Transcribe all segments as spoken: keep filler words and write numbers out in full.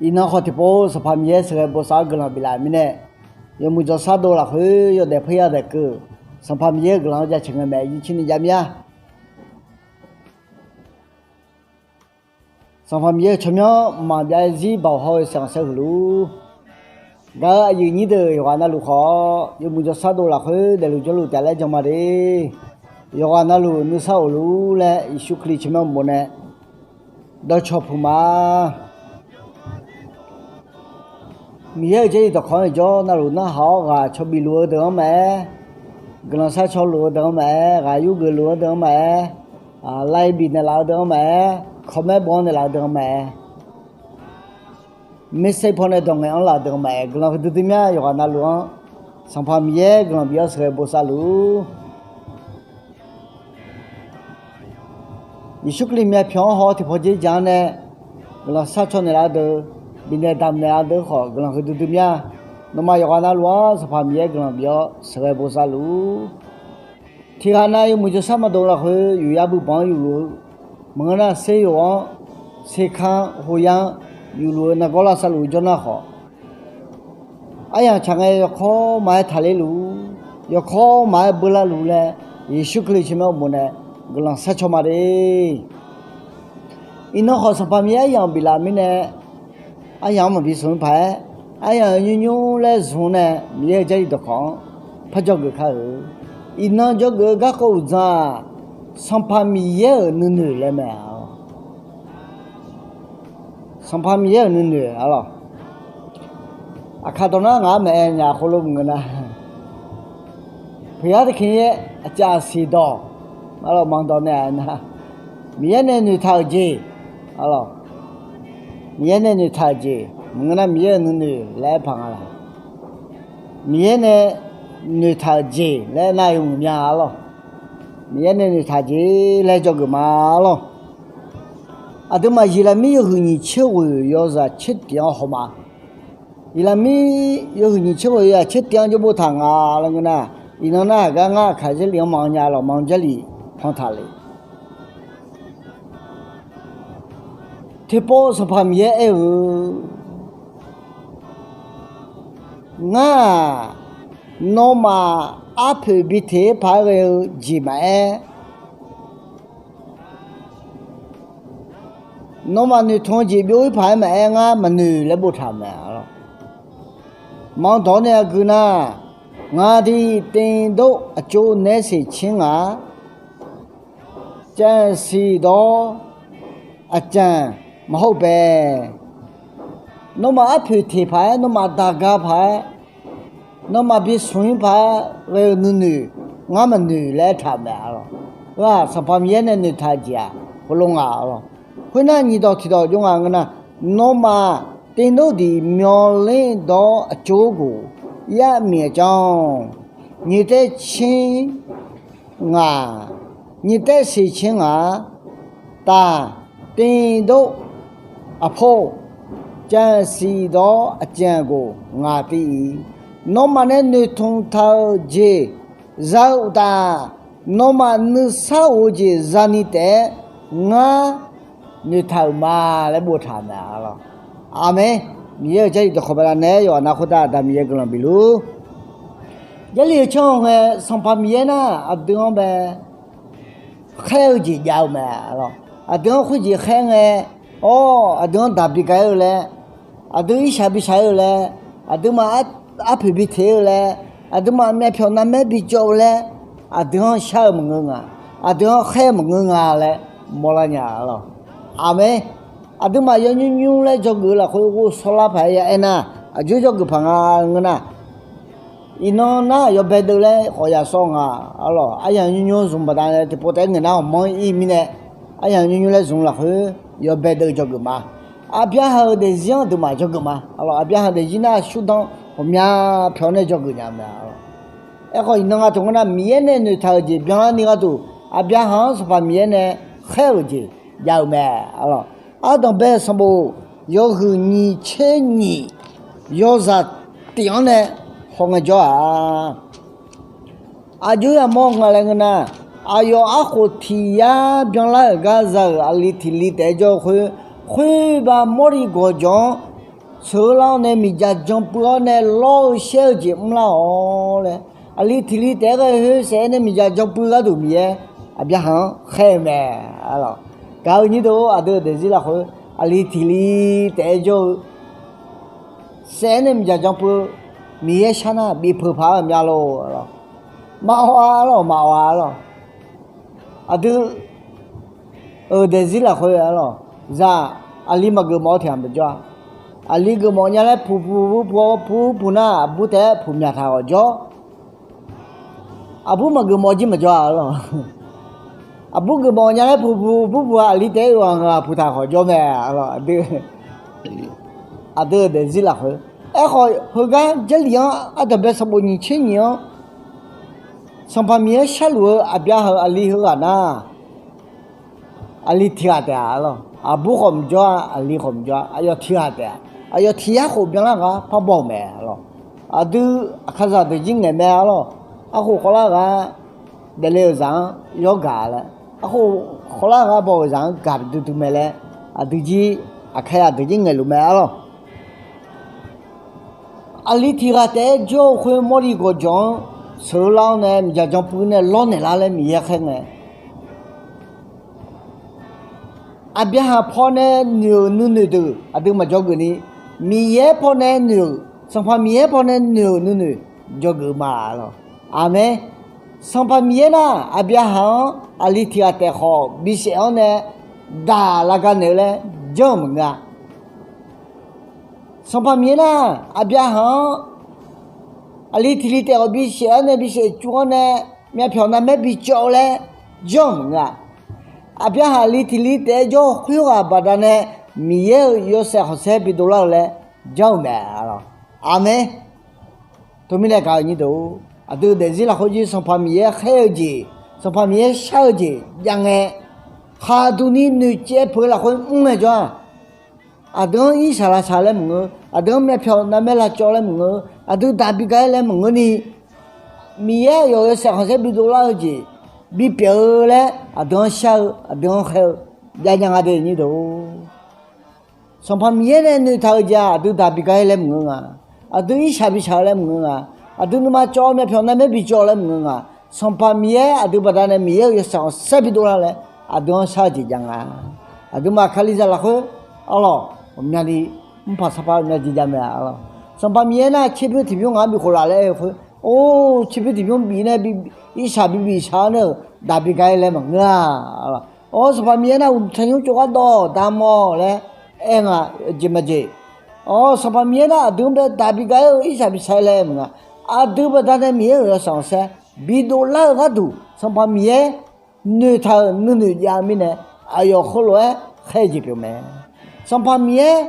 Iqnan khawf tiqpov Sanqpaq Miqyaer sheuqghae bosav-awr guiqlanq biflaf-euq mirnae, yawmuiq jawrshar dov lafkhoer yawdaef peur yadaef keuv, Sanqpaq Miqyaer-euq guiqlanq-anr jaceuq ngae mae, yircir ni jav mir-a. Sanqpaq Miqyaer-euq tsawrmyanr mqmaq byav-aer zir baoq hawr-eu saeqkhanq saer huiq luf. Gaq-euq aqyuif nyir deuq yawqghaq navluf khawf, yawmuiq jawrshar dov lafkhoer daefluf jawrluf taef laer jan ma de. Yawqghaq navluf nuisar of luf-ur laer Yeqsur Kali tsawrmyanr bof nae dawrcawq puq ma. Miqyaer-euq Jarlif dawqkawq-anr jawr navluf narhaq-awr ghaq caw bif luf-eu deuq-anr maqaer, guiqlanq sharcaw luf-eu deuq-anr maqaer, ghaq yurgeuf luf-eu deuq-anr maqaer, live bifnaeq laf-eu deuq-anr maqaer, comment bof-anr naeqlaf-eu deuq-anr maqaer, message paw nae dawq ngaeq-anr laf-eu deuq-anr maqaer, guiqlanq huiqdui dui mya yawqghaq navluf-anr Sanqpaq Miqyaer guiqlanq bif-awr sheuqghae bosav luf-ur. Yeqsur Kali myavpyawq-anr haw-awr tiqpawf dzer jaq-anr nae guiqlanq sharcaw naeqlaf-eu deuq, bifnaeq damq naeqlaf-eu deuq khawf guiqlanq huiqdui dui mya. Nawmaf yawqghaq navluf-anr Sanqpaq Miqyaer guiqlanq bif-awr sheuqghae bosav luf-ur. Tiqghaq nav yawmuiq jawrshar maqdov lafkhoer yufyar buibaq-anr yufluf-eu, maqngeur nar seryoq-anr, serkar-anr, hoya-anr yufluf-eu nargawr lavsav luf-eu jawr nar khawf, aryamq tsaq ngae yawkawr maqaer taqler luf-ur, yawkawr maqaer beular luf laer Yeqsur Kali tsawrmyanr bof nae guiqlanq sharcaw ma de. Iqnan khawf Sanqpaq Miqyaer aryamq biflaf mirnae, aryamq-anr maqbi smq-ir paq-aer, aryamq nymr nymr laer zmq nae Miqyaer-euq Jarlif dawqkawq-anr par dzawgeuf kar-euq. Iqnan dzawgeuf-eu garkawv uqdzan-aq, Sanqpaq Miqyaer-euq nuinoeq laer mae-a. Sanqpaq Miqyaer-euq nuinoeq arlawq. Aqkaq dawq nar ngaq-anr maeq-aer nya khoerlof maqngeur nar, พระยา taqkir-aer aqcav siq dawq, arlawq, manqdawq nae-a nar, Miqyaer nae noeqtaq-euq jeq, arlawq, Miqyaer nae noeqtaq-euq jeq maqngeur nar Miqyaer-euq nuinoeq laer aer paq nga laq. Miqyaer nae noeqtaq-euq jeq laer nar yawmuiq mya arlawq. Miqyaer nae noeqtaq jeq laer dzawgeuf ma arlawq. Aqduimaf Yeqlaqmir yawhuiq nyiq tser ghoeq yawzaq tser tif-anr haw ma. Yeqlaqmir yawhuiq nyiq tser ghoeq yawzaq tser tif-anr jawr boftaq nga laer ngeur nar, iqnan nar aqgar ngar Aqkaq Jarlif-anr maqanr nya lawq, maqanr Jarlif pan taq le. Tiqpov Sanqpaq Miqyaer aer-eu, Ngar-aq, nawmaf arpoeq bi teq-ir paq-aer ghae-eu jeq maqaer, nawmaf noeqtmq-eu jeq byov-ir paq-aer maqaer ngar maqnoeq laer boftaq-euq mae. Manqdawq-awr nae aqgeu nar, ngaq dui tiv dov aqcov naeq-aer seqcir ngaq, caev siq dawq-awr aqcaev maqhawr-eu bae. Nawmaf arpoeq teq paq-aer, nawmaf daqga paq-aer, nawmaf bi smq-ir paq-aer ghae-eu nuinoeq ngar maqnoeq laer aertaq-euq mae arlawq. Ghaq Sanqpaq Miqyaer nae noeqtaq-eu jeq-aq heulof nga arlawq. Khoernar nyiq dawq tiq dawq jov nga ngeur nar, nawmaf tiv dov diq myawqler dawq-awr aqcov ghof yar miq-a janr, nyiq taev tser ngaq, nyiq taev siq tser ngaq, taf, tiv dov, aqpov, caev siq dawq-awr aqcaev ghof ngaq tiv-ir. Nawmaf nae noeqtmq taq-euq jeq za-eu uqtaf, nawmaf nuisar of-eu jeq zani taef-aer ngar noeqtaq-euq ma laer boftaq-euq mae arlawq. Aqmeq. Miqyaer-euq Jarlif dawqkawq baqdanae-aer yawqha nav khoertav Aqda Miqyaer guiqlanq bif luf. Jarlif-eu canr-eu ngae, Sanqpaq Miqyaer nar aqdui-anr bae khaer-eu jeq jav-eu mae arlawq. Aqdui-anr khoerjeq khaer ngae, awr, aqdui-anr daq bi gaq-ir-eu laer, aqdui irshaq bi shaq-ir-eu laer, aqduimaf arpoeq bi teq-ir-eu laer, aqduimaf myavpyawq narmaer bi cawv-eu laer, aqdui-anr shar-eu maqngeur nga, aqdui-anr khaer-eu maqngeur nga laer mawrlar nya arlawq. Aqmeq. Aqduimaf yawnymr nymr laer dzawgeuf-eu lafkhoer ghovshaw lar paq-aer ya aernar, aqjox dzawgeuf paq nga ngeur nar, iqnan nar yawbae deuv laer khawf yasawr nga arlawq. Aryamq nymr nymr zmq baqdanae tiqpov taef-aer ngaeq nar ghawqmanr ir mirnae, aryamq nymr nymr laer zmq lafkhoer yawbae deuv dzawgeuf ma. Aqbyaqhaq-euq daefzir-anr aqduimaf dzawgeuf ma arlawq. Aqbyaqhaq daefzir nar shurdan ghawqmya pyawq nae dzawgeuf nya mae arlawq. Aerkhawf iqnan nga taq ngeur nar, Miqyaer nae noeqtaq-euq jeq byanlar ni gharduq, Aqbyaqhaq-anr Sanqpaq Miqyaer nae khaer-euq jeq jav-eu mae arlawq. Ardanq bae sanqbof yawhuiq nyiq tser nyiq yawzaq tif-anr nae hawngae jawr-a. Aqjox yamawr nga laer ngeur nar, aqyawf arkhof tiq yar byanlar-euq gar za-euq aqli tiq li taef-aer jawr-eu khoer, khoerbav mawrli gawqjawq-anr sheuq-eu lar-awr nae miqdzaq jan puiv-awr nae lawr-eu shaer-eu jeq mrlar-awq laer, aqli tiq li taef-aer ghae khoer saef-aer nae miqdzaq jan puiv gharduq Miqyaer Aqbyaqhaq-anr khaer-eu mae. Gaq-eu nyir deuq-or, aqdui-euq daefzir lafkhoer aqli tiq li taef-aer jawr-eu saef-aer nae miqdzaq jan puiv-eu Miqyaer shar nar bifpeuq paq-aer ghawqmya lor-a. Maqawq-a lor, maqawq-a lor. Aqdui-euq daefzir lafkhoer-a lor, zaq aqli maqgeuf mawf-eu tiq ghaq maqjawr-a. Aqli geuf mawf nya laer puq puq puq puq-awr puq puq nar, aqbur taef-aer puq myaq taq ghawq jawr. Aqbur maqgeuf mawf jir maqjawr-a lor. Aqbur geuf mawf nya laer puq puq puq puq-a, aqli taef-aer oeq ghaq ngaq puq taq ghawq jawr mae. Aqdui-euq daefzir lafkhoer. Aerkhawf, heugar Jarlif-anr ardanqbae sanqbof nyiq tser nyiq-anr, Sanqpaq Miqyaer sharluf-eu Aqbyaqhaq-euq aqli heughaq nar, aqli tiq ghaq taef-a lor. Aqbur khawf maqjawr-a, aqli khawf maqjawr-a, aqyawf tiq ghaq taef-a. Aqyawf tiq yar khof byanlar ghaq par baw-euq mae lor. Aqdui aqkaqzaq deuq jir ngaeq mae-a lor. Arkhof khawvlar ghaq daefle-euq zaq-anr yawr gaq laer, arkhof khawvlar ghaq baw-euq zaq-anr gaq duidui mae laer, aqdui jir aqkaqzaq deuq jir ngaeqluf mae-a lor. Aqli tiq ghaq taef-aer jawr-eu khoer mawrli gawqjawq-anr sheuq-eu lar-awr nae miqdzaq jan puiv nae lawrnaeq lar laer Miqyaer khaer ngae, Aqbyaqhaq pawnae noeq-euq nuinoeq deuq aqdui maqjawr geuf ni, Miqyaer pawnae noeq-euq, Sanqpaq Miqyaer pawnae noeq-euq nuinoeq jawrgeuf ma lor. Aqmeq. Sanqpaq Miqyaer nar, Aqbyaqhaq-anr aqli tiq ghaq taef khawf bisaef-awr nae daq lavga naeq-eu laer janr-euq maqngeur-a. Sanqpaq Miqyaer nar, Aqbyaqhaq-anr aqli tiq li taef khawf bisaef-awr nae bisaef cuf-awr nae myavpyawq navmaer bicawv-eu laer janr-euq maqngeur-a. Aqbyaqhaq aqli tiq li taef-aer jawr-eu khoerghaq baqdanae Miqyaer-euq yawshaef khanqsaer bidov lar-eu laer janr-eu mae-a lor. Aqmeq. Teumirnae gaq-eu nyir deuq-or, aqdui daefzir lafkhoer jir Sanqpaq Miqyaer khaer-eu jeq, Sanqpaq Miqyaer shar-eu jeq jav ngae, khaqduq ni noeqcaev peuq-eu lafkhoer mr ngaejawr-aq, aqdui-anr irshaq lavshaq laer maqngeur, aqdui-anr myavpyawq navmaer lavcawv laer maqngeur, aqdui daq bi ga-aer laer maqngeur ni, Miqyaer aqyawf-euq yawshaef khanqsaer bidov lar-eu jeq bipyeuf-eu laer aqdui-anr shar-eu, aqdui-anr khaer-eu jav nya nga de nyir deuq-or. Sanqpaq Miqyaer nae noeqtaq-euq jeq-aq, aqdui daq bi ga-aer laer maqngeur nga. Aqdui irshaq bishaq-eu laer maqngeur nga. Aqdui nuima cawv-eu myavpyawq navmaer bicawv laer maqngeur nga. Sanqpaq Miqyaer aqdui baqdanae Miqyaer-euq yawshaef khanqsaer bidov lar laer aqdui-anr shar-eu jeq jav nga. Aqduimaf kalizaq lafkhoer arlawq, ghawqmyani mrpaq sarpar ghawqmya jeq jav mae-a lor. Sanqpaq Miqyaer nar tserbymr tiqbymr ngaq-anr bikhof laf laer aer-eu khoer, or, tserbymr tiqbymr bif nae irshaq bibif shaq-awr nae-euq daq bi ga-aer laer maqngeur-a. Or, Sanqpaq Miqyaer nar uqduq tanqnymr tsov ghar dawq damawr laer aer nga, jeq maqjeq. Or, Sanqpaq Miqyaer nar aqdui-anr bae daq bi ga-aer-eu irshaq bishaq-aer laer maqngeur. Aqdui baqdanae Miqyaer-euq yawshaef khanqsaer bidov lar-eu gharduq Sanqpaq Miqyaer noeqtaq-euq nuinoeq jav-eu mirnae, aqyawf khoerlof-aer khaer-eu jeq pyeuf mae. Sanqpaq Miqyaer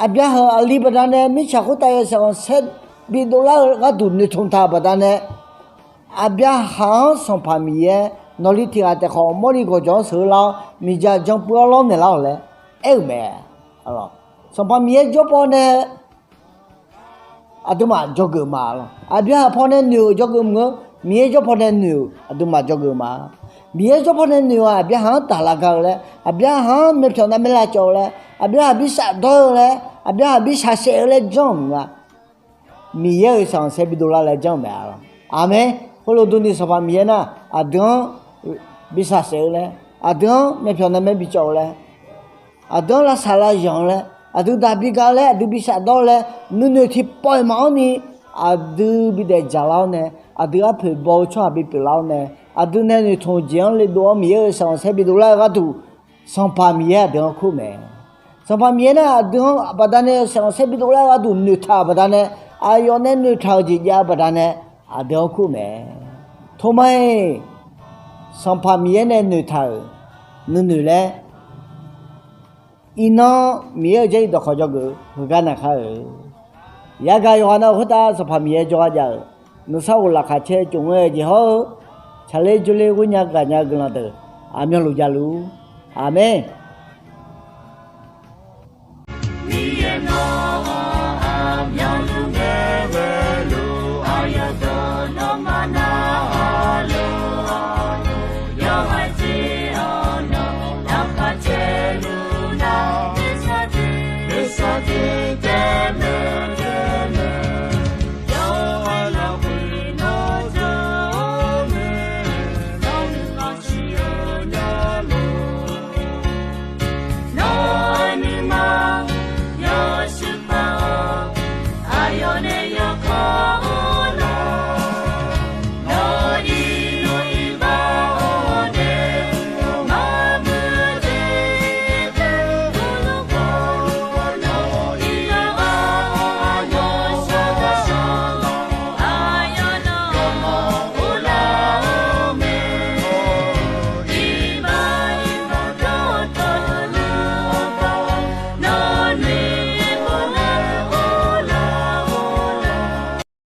Aqbyaqhaq aqli baqdanae mirtsaq khoertav yawshaef khanqsaer bidov lar-eu gharduq noeqtmq taq-euq baqdanae, Aqbyaqhaq-anr Sanqpaq Miqyaer nawqli tiq ghaq taef khawf mawrli gawqjawq-anr sheuq-eu lar-awr miqdzaq janpuiv-awr lawrnaeq lar-awq laer aer-euq mae. Sanqpaq Miqyaer jawr pawnae aqduimaf dzawgeuf ma lor. Aqbyaqhaq pawnae noeq-euq dzawgeuf maqngeur. Miqyaer jawr pawnae noeq-euq aqduimaf dzawgeuf ma. Miqyaer jawr pawnae noeq-aq, Aqbyaqhaq-anr taq lavga-eu laer, Aqbyaqhaq-anr myavpyawq navmaer lavcawv-eu laer, Aqbyaqhaq bi shafdawr-eu laer, Aqbyaqhaq bi shaqsaef-eu laer janr-euq maqngeur-a. Miqyaer-euq yawshaef khanqsaer bidov lar laer janr-eu mae-a lor. Aqmeq. Khoerlof durni Sanqpaq Miqyaer nar aqdui-anr bi shaqsaef-eu laer, aqdui-anr myavpyawq navmaer bicawv-eu laer, aqdui-anr lavsaq lavzanq-eu laer, aqdui daq bi ga-eu laer, aqdui bi shafdawr-eu laer, nuinoeq tiqpawf-iq maqanr ni aqdui bi daefdzaq lar-awr nae, aqdui arpoeq baw-eu tsawrhaq bipyeuf lar-awr nae, aqdui nae noeqtmq jeq-anr le dov-awr Miqyaer-euq yawshaef khanqsaer bidov lar-eu gharduq, Sanqpaq Miqyaer aqdui-anr kur mae. Sanqpaq Miqyaer nar aqdui-anr baqdanae yawshaef khanqsaer bidov lar-eu gharduq noeqtaq-euq baqdanae, aqyawf nae noeqtaq-euq jeq jav-eu baqdanae aqdui-anr kur mae. Toma-iq, Sanqpaq Miqyaer nae noeqtaq-euq nuinoeq laer, iqnan Miqyaer-euq jarlif dawqkawq dzawgeuf-eu heugar naqkar-euq, yagaq yawqghaq nav-euq khoertav Sanqpaq Miqyaer jawrgar jav-euq, nuisar ghoflaf khaqcaer tsof ngae-eu jeq hawr-eu, tsaqler jawrler ghoernya gaqnya-eu guiqlanq deuq aqmyanluf javluf-ur. Aqmeq.